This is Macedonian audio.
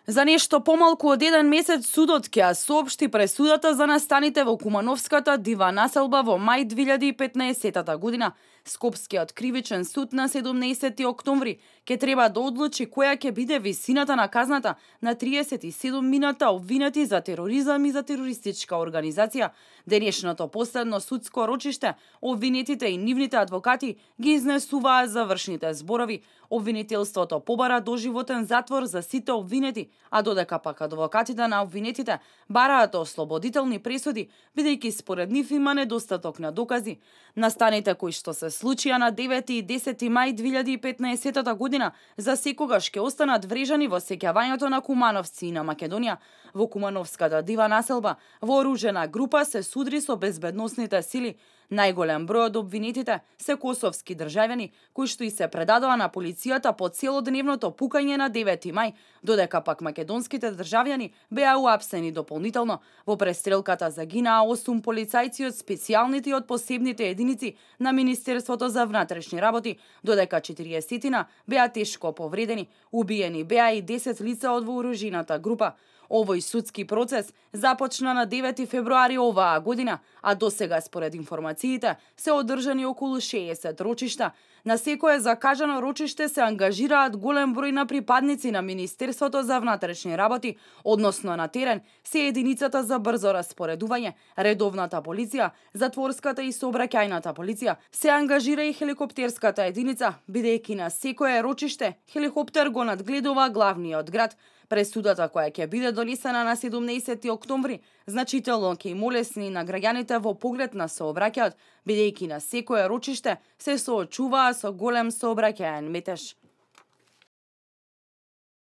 За нешто помалку од еден месец судот ќе ја соопшти пресудата за настаните во Кумановската дива населба во мај 2015 година. Скопскиот кривичен суд на 17 октомври ќе треба да одлучи која ќе биде висината на казната на 37 мината обвинети за тероризам и за терористичка организација. Денешното последно судско рочиште, обвинетите и нивните адвокати ги изнесуваа завршните зборови. Обвинителството побара доживотен затвор за сите обвинети, а додека пак адвокатите на обвинетите бараат ослободителни пресуди, бидејќи според нив има недостаток на докази. Настаните кои што се случија на 9 и 10 мај 2015 година за секогаш ќе останат врежани во сеќавањето на кумановци и на Македонија. Во Кумановската дива населба вооружена група се судри со безбедносните сили. Најголем број од обвинетите се косовски државјани, кои што и се предадоа на полицијата по целодневното пукање на 9 мај, додека пак македонските државјани беа уапсени дополнително. Во престрелката загинаа 8 полицајци од специјалните и од посебните единици на Министерството за внатрешни работи, додека 40 беа тешко повредени. Убиени беа и 10 лица од вооружената група. Овој судски процес започна на 9 февруари оваа година, а досега според информациите се одржани околу 60 рочишта. На секое закажано рочиште се ангажираат голем број на припадници на Министерството за внатрешни работи, односно на терен се единицата за брзо распоредување, редовната полиција, затворската и сообраќајната полиција, се ангажира и хеликоптерската единица, бидејќи на секое рочиште хеликоптер го надгледува главниот град. Пресудата која ќе биде донесена на 17 октомври значително ќе им олесни на граѓаните во поглед на сообраќајот, бидејќи на секое рочиште се соочуваа со голем сообраќаен метеж.